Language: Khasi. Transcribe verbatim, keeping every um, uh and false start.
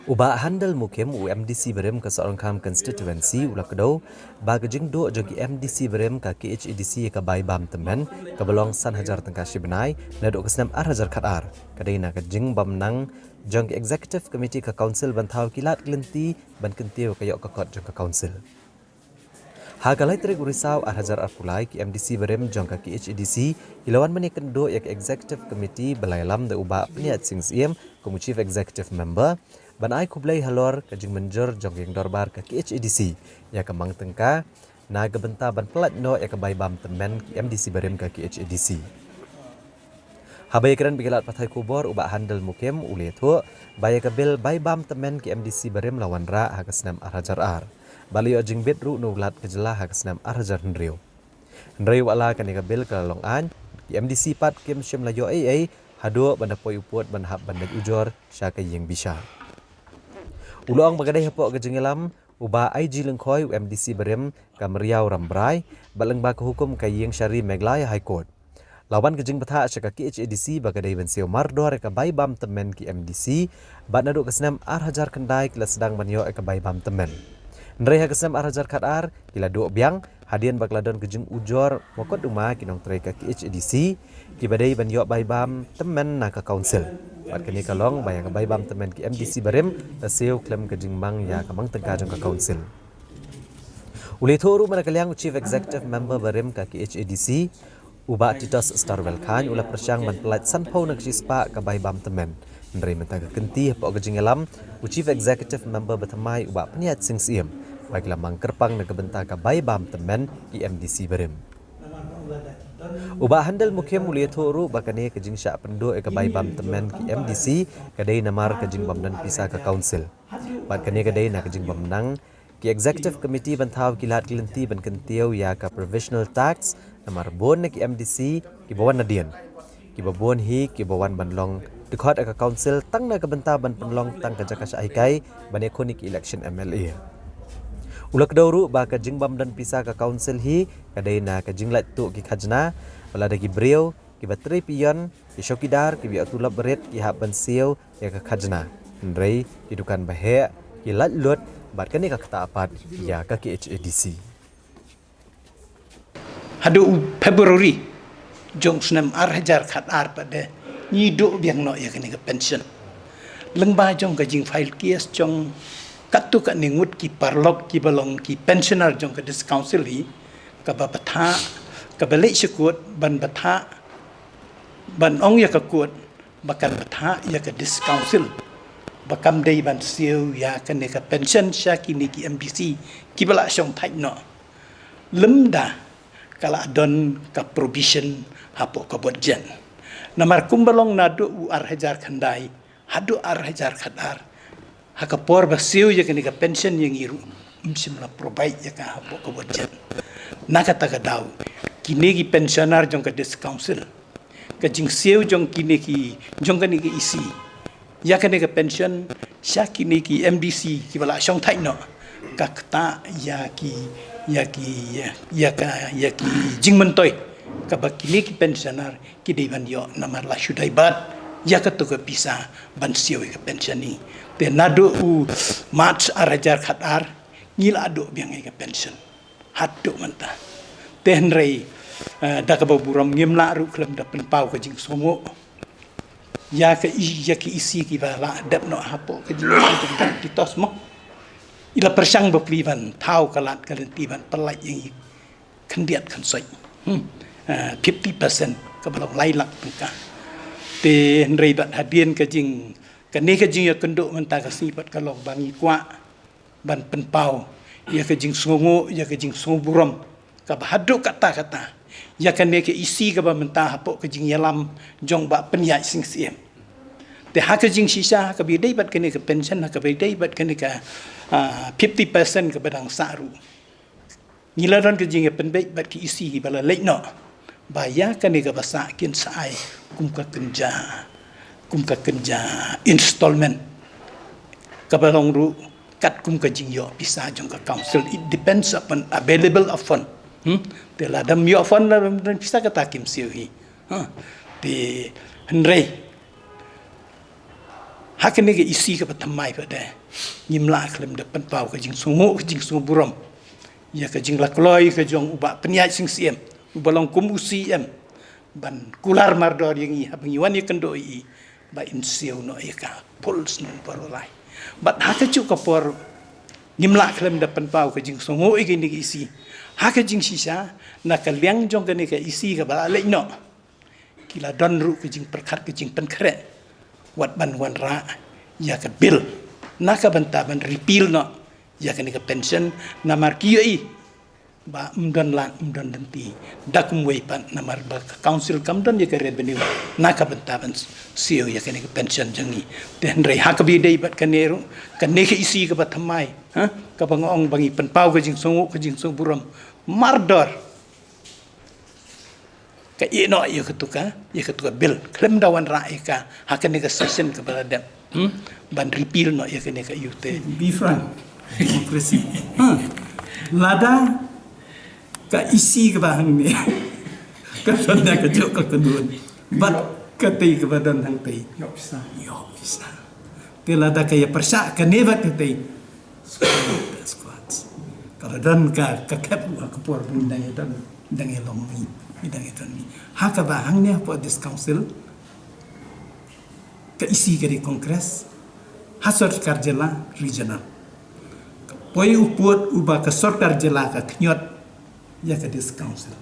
U Bah Handal Mukim, u M D C barim ka Sohryngkham Constituency, u la kdew ba ka jingduh jong ki M D C barim ka K H A D C ïa ka bai bam tymmen kaba long san hajar tyngka shi bnai naduh ka snem ar hajar khat ar ka dei na ka jingbymnang jong ka Executive Committee ka Council ban thaw ki lad ki lynti ban kyntiew ka ïoh ka kot jong ka Council. Ha ka lai tarik u Risaw ar hajar arphew lai, ki M D C barim jong ka K H A D C ki la wan ban ïakynduh ïa ka Executive Committee ba la ïalam da u Bah Pynïaid Sing Syiem kum u Chief Executive Member, ban ai khublei halor ka jingmynjur jong ka ïing dorbar ka K H A D C ïa ka mang tyngka na ka bynta ban pyllait noh ïa ka bai bam tymmen ki M D C barim ka K H A D C. Haba ïakren bad ki lad pathai khubor, u Bah Handal Mukim u la ïathuh ba ïa ka bill bai bam tymmen ki M D C barim la wanrah ha ka snem ar hajar ar, bad la ïoh jingbit ruh na u Lat ka jylla ha ka snem ar hajar hynriew. Hynrei wat la kane ka bill ka la long aiñ, ki M D C pat kim shym la ïoh ei ei haduh ban da poi u pud ban hap ban leit ujor sha ka ïing bishar. U la ong ba ka dei hapoh ka jingïalam u Bah I G Lyngkhoi, u M D C barim ka Mawriaw Rambrai, bad lyngba ka hukum ka ïing shari Meghalaya High Court, la wan ka jingbthah sha ka K H A D C ba ka dei ban siew mardor ïa ka bai bam tymmen ki M D C, bad naduh ka snem ar hajar khyndai ki la sdang ban ïoh ïa ka bai bam tymmen. Hynrei ha ka snem ar hajar khat ar ki la duh biang, hadien ba ka la don ka jingujor mokotduma ki nongtrei ka K H A D C kiba dei ban ïoh bai bam tymmen na ka Council. Bad kane ka long ba ïa ka bai bam tymmen ki M D C barim la siew khlem ka jingmang ïa ka mang tyngka jong ka Council. U la ïathuh ruh man la ka liang u Chief Executive Member barim ka K H A D C, u Bah Titos Starwell Chyne, u la pyrshang ban pyllait sanphew na ka shispah ka bai bam tymmen. Hynrei mynta ka kynti hapoh ka jingïalam u Chief Executive Member bathymmai, u Bah Pynïaid Sing Syiem, ba ki la mang kyrpang na ka bynta ka bai bam tymmen ki M D C barim. U Bah Handal Mukim u la ïathuh ruh ba kane ka jingshah pynduh ïa ka bai bam tymmen ki M D C ka dei namar ka jingbymdon pisa ka Council. Bad kane ka dei na ka jingbymnang ki Executive Committee ban thaw ki lad ki lynti ban kyntiew ïa ka provisional tax namar bun na ki M D C kiba wan nadien, kiba bun hi kiba wan ban long dkhot ïa ka Council tang na ka bynta ban pynlong tang ka jaka shah hikai ban ïakhun ïa ki election M L A. U la kdew ruh ba ka jingbymdon pisa ka Council hi ka dei na ka jinglait tuh ki khajna, ba lada ki briew kiba trei pion, ki chowkidar kiba ïoh tulop barit ki hap ban siew ïa ka khajna, hynrei ki dukan ba heh ki lait lut, bad kane ka ktah pat ïa ka K H A D C. Haduh u February jong snem ar hajar khat ar pat de ngi duh biang noh ïa kane ka pension. Lyngba jong ka jingfile case jong katto katne ngut ki paralok kiba long ki pensioner jong ka District Council hi, kaba bthah, kaba leit sha court ban bthah, ban ong ïa ka court ba kan bthah ïa ka District Council ba kam dei ban siew ïa kane ka pension sha kine ki M D C kiba la shongthait noh, lymda ka la don ka provision hapoh ka budget. Namar kumba long naduh u ar hajar khyndai haduh ar hajar khat ar, ha ka por ba siew ïa kane ka pension ïa ngi ruh, ym shym la provide ïa ka hapoh ka budget. Na kata ka daw, kine ki pensioner jong ka District Council, ka jingsiew jong kine ki, jong kane ka E C ïa kane ka pension sha kine ki M D C kiba la shongthait noh, ka ktah ïa ki, ïa ki, ïa ka, ïa ki jingmyntoi kaba kine ki pensioner ki dei ban ïoh namar la shu dei bad ïa kato ka pisa ban siew ïa ka pension hi. Te naduh u March ar hajar khat ar ngi la duh biang ïa ka pension haduh mynta. Te hynrei, eh, da kaba burom ngim lah ruh khlem da pynpaw ka jingsngewnguh ïa ka i-, ïa ka E C kiba la dep noh hapoh ka jingïalang jong ka Titos mo. I la pyrshang bapli ban thaw ka lad ka lynti ban pyllait ïa ngi khyndiat khynsoit. Hmm. Ah, fifty percent kaba long lai lak tyngka. Te hynrei bad hadien ka jing, kane ka jingïakynduh mynta ka sngi pat ka long ba ngi kwah ban pynpaw ïa ka jingsngewnguh, ïa ka jingsngewburom kaba haduh katta katta ïa kane ka E C kaba mynta hapoh ka jingïalam jong Bah Pynïaid Sing Syiem. Te ha ka jingshisha, ha kaba ïadei bad kane ka pension, ha kaba ïadei bad kane ka, ah, fifty percent kaba dang sah ruh, ngi la don ka jingïapynbeit bad ki E C kiba la leit noh ba ïa kane kaba sah kin sa ai kum ka kynja, kum ka kynja installment, kaba long ruh katkum ka jingïoh pisa jong ka Council. It depends upon available of fund. Hmm? Te lada ym ïoh fund, lada ym don pisa, kata kim siew hi. Ha. Te hynrei Ha kane ka E C kaba thymmai pat de, ngim lah khlem da pynpaw ka jingsngew, ka jingsngew burom ïa ka jingla kloi ka jong u Bah Pynïaid Sing Syiem, uba long kum u C M, ban kular mardor ïa ngi haba ngi wan ïakynduh ïa i, ba in siew noh ïa ka pulse nong por lai. Bad ha kajuh ka por ngim lah khlem da pynpaw ka jingsngew ïa kane ka E C. Ha ka jingshisha, na ka liang jong kane ka E C kaba la leit noh, ki la don ruh ka jingpyrkhat, ka jingpynkhreh wat ban wanrah ïa ka bill na ka bynta ban repeal noh ïa kane ka pension, namar ki ïohi ba ym don lah, ym don lynti. Da kumwei pat, namar ba ka council kam don ïa ka revenue na ka bynta ban siew ïa kane ka pension jong ngi. Te hynrei ha kaba ïadei bad kane ruh, kane ka E C kaba thymmai, ha, kaba nga ong ba ngi pynpaw ka jingsngew, ka jingsngew burom mardor, ka ïeh noh ïa katu ka, ïa katu ka bill, khlem da wanrah ïa ka ha kane ka session kaba la dep, hmm? Ban repeal noh ïa kane ka, ïa katu. Be frank. Democracy. Ha. Lada ka E C kaba hangne ka don da kajuh ka kynhun, bad katei kaba don hangtei, ïoh pisa. Ïoh pisa. Te lada ka ïa pyrshah kane bad katei, squad, squad. Ka la don ka, ka khep ha ka por ba ngi dang ïa don, dang ïa long mi, ngi dang ïa don mi. Ha kaba hangne hapoh District Council, ka E C ka dei Congress, ha sorkar jylla regional. Ka poi u pud uba ka sorkar jylla ka khñiot ïa ka District Council.